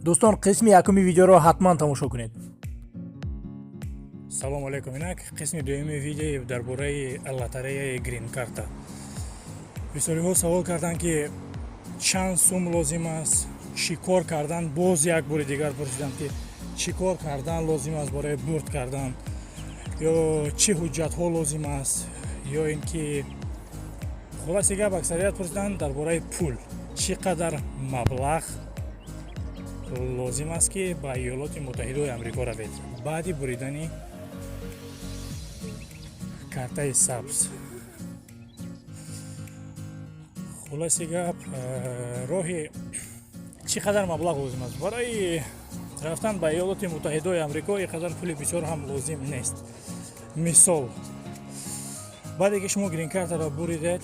Дӯстон, қисми якуми видеоро ҳатман тамошо кунед. Салому алайкум. Инак, қисми дуюми видеои дар бораи лотереяи грин-карта. Бисёриҳо савол карданд, ки чанд сум лозим аст, чӣ кор кардан. Боз як бори дигар пурсидам, ки чӣ кор кардан лозим аст барои бурд кардан, ё чӣ ҳуҷҷатҳо лозим аст, ё ин ки, хулоси гап, аксарият пурсиданд дар бораи пул, чӣ қадар маблағ лозим аст, ки ба Иёлоти Муттаҳидаи Амрико равед баъди буридани картаи сабз. Хулоси гап, роҳи чӣ қадар маблағ лозим аст барои рафтан ба Иёлоти Муттаҳидаи Амрико, ин қадар пули бисёр ҳам лозим нест. Мисол, баъде ки шумо гринкартаро буридед,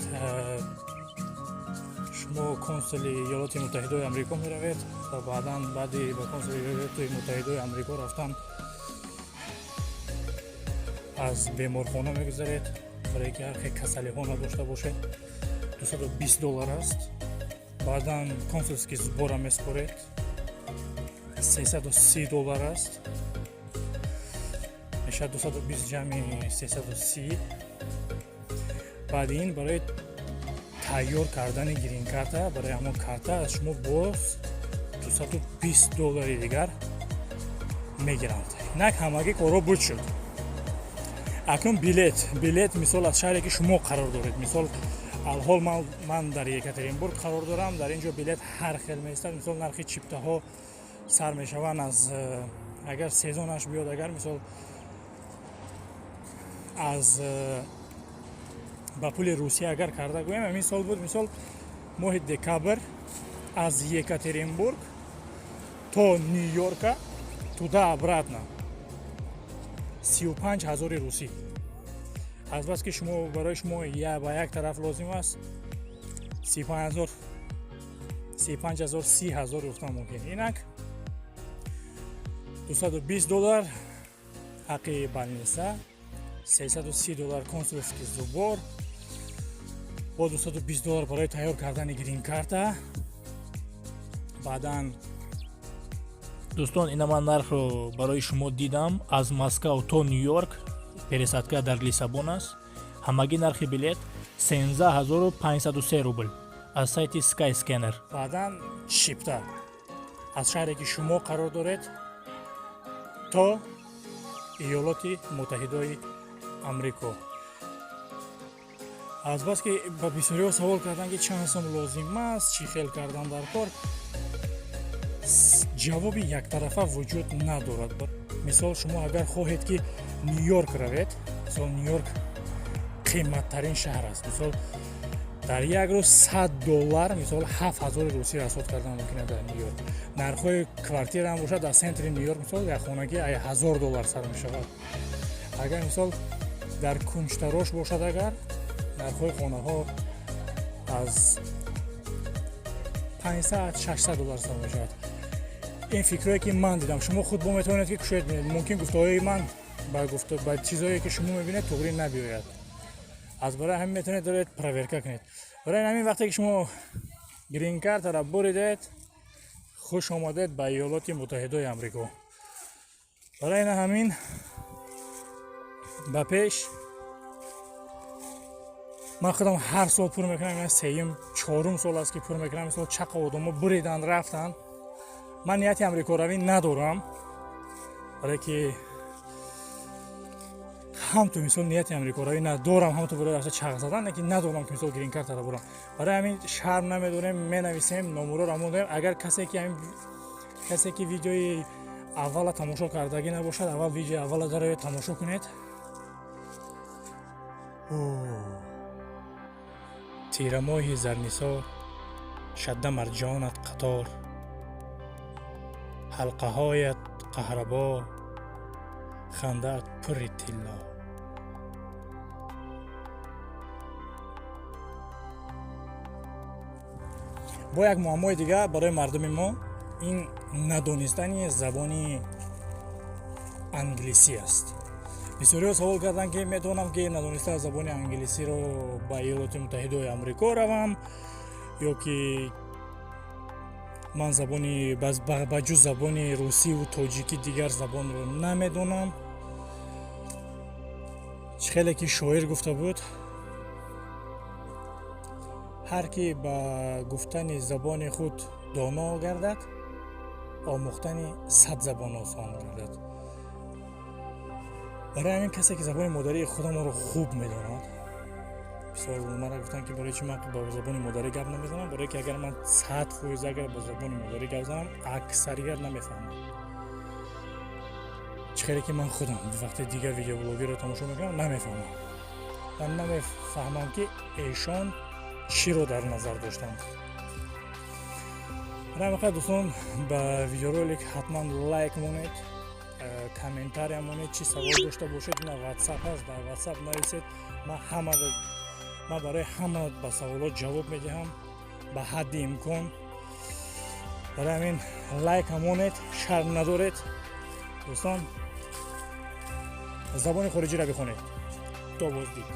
шумо консули Иёлоти Муттаҳидаи Амрико меравед ва баъдан, баъди ба консули Иёлоти Муттаҳидаи Амрико рафтан, аз беморхона мегузаред, барое ки ҳар хел касалиҳо надошта бошед, 220 доллар аст. Баъдан консульский сбора меспоред, 330 доллар аст. Мешавад 220 ҷамъи 330. Баъди ин барои тайёр кардани грин-карта, барои ҳамон карта аз шумо боз 220 доллари дигар мегиранд. Инак, ҳамагӣ корҳо буд шуд. Акнун билет. Билет, мисол, аз шаҳре ки шумо қарор доред, мисол, алҳол ман дар Екатеринбург қарор дорам, дар ин ҷо билет ҳар хел меистад. Мисол, нархи чиптаҳо сар мешаванд аз, агар сезонаш биёд, агар, мисол, аз ба пули Русия агар карда гӯем, ҳамин сол буд, мисол, моҳи декабр аз Екатеринбург то Ню Йорка туда обратно 35 ҳазори русӣ. Азбаски шумо, барои шумо ба як тараф лозим аст, 35 ҳазор, 35 ҳазор, 30 ҳазор гуфтан мумкин. Инак, 220 доллар ҳаққи больница, 330 доллар консульский сбор, бо 220 доллар барои тайёр кардани грин-карта. Баъдан, дӯстон, ина ман нархро барои шумо дидам. Аз Москав то Ню Йорк, пересадка дар Лиссабон аст, ҳамагӣ нархи билет 13 503 рубл аз сайти Skyscanner. Баъдан чипта аз шаҳре ки шумо қарор доред то Иёлоти Муттаҳидаи Амрико. Азбаски ба бисёриҳо савол карданд, ки чанд сум лозим аст, чӣ хел кардан дар кор, ҷавоби яктарафа вуҷуд надорад. Мисол, шумо агар хоҳед, ки Ню Йорк равед, мисол, Ню Йорк қиматтарин шаҳр аст. Мисол, дар як рӯз 100 доллар, мисол, 7000 русӣ расход кардан мумкин аст дар Ню Йорк. Нархҳои квартираам бошад, дар центри Ню Йорк, мисол, як хонагӣ 1000 доллар сар мешавад. Агар, мисол, дар кунҷтарош бошад, агар нархҳои хонаҳо аз 500, 600 доллар сар мешавад. Ин фикрое ки ман дидам, шумо худ бо метавонед, ки кушоед. Мумкин гуфтаҳои ман ба чизҳое ки шумо мебинед, туғрӣ набиёяд. Аз барои ҳамин метавонед доред проверка кунед. Барои ҳамин, вақте ки шумо грин-картаро буридед, хуш омадед ба Иёлоти Муттаҳидаи Амрико. Барои ина ҳамин ба пеш ман худам ҳар сол пур мекунам, сеюм, чорум сол аст, ки пур мекунам. Мисол, чақа одамо буриданд, рафтанд. Ман нияти амрикоравӣ надорам, барое ки ҳамту, мисол, нияти амрикоравӣ надорам, ҳамту барои рафта чағ задан, лекин надорам, ки, мисол, грин-картаро бурам. Барои ҳамин шарм намедорем, менависем, номуроро мондем. Агар касе ки ҳамин, касе ки видеои аввала тамошо кардагӣ набошад, аввал видеои аввала дароед, тамошо кунед. Тирамоҳи зарнисор, шадда марҷонат қатор, ҳалқаҳоят қаҳрабо, хандаат пурри тилло. Бо як муаммои дигар барои мардуми мо ин надонистани забони англисӣ аст. Бисёриҳо савол карданд, ки метавонам, ки надониста забони англисиро ба Иёлоти Муттаҳидаи Амрико равам, ё ки Ман забони ба ҷуз забони русиву тоҷикӣ дигар забонро намедонам. Чӣ хеле ки шоир гуфта буд: «Ҳар ки ба гуфтани забони худ доно гардад, омӯхтани 100 забон осон гардад». Барои ҳамин, касе ки забони модарии худамонро хуб медонад. Бисёр мара гуфтанд, ки барои чӣ ман ба забони модарӣ гап намезанам. Барое ки агар ман 100% агар ба забони модарӣ гап занам, аксарият намефаҳмам. Чӣ хеле ки ман худам вақте дигар видеоблогерро тамошо мекунам, намефаҳмам. Ман намефаҳмам, ки эшон чиро дар назар доштанд. Рамақад, дӯстон, ба видеоролик ҳатман лайк монед, комментария монед. Чӣ савол дошта бошед, на Ватсап ҳаст, дар Ватсап нависед. Ман барои ҳама ба саволот ҷавоб медиҳам ба ҳадди имкон. Барои ҳамин лайк монед, шарм надоред. Дӯстон, забони хориҷиро бихонед. То боздид.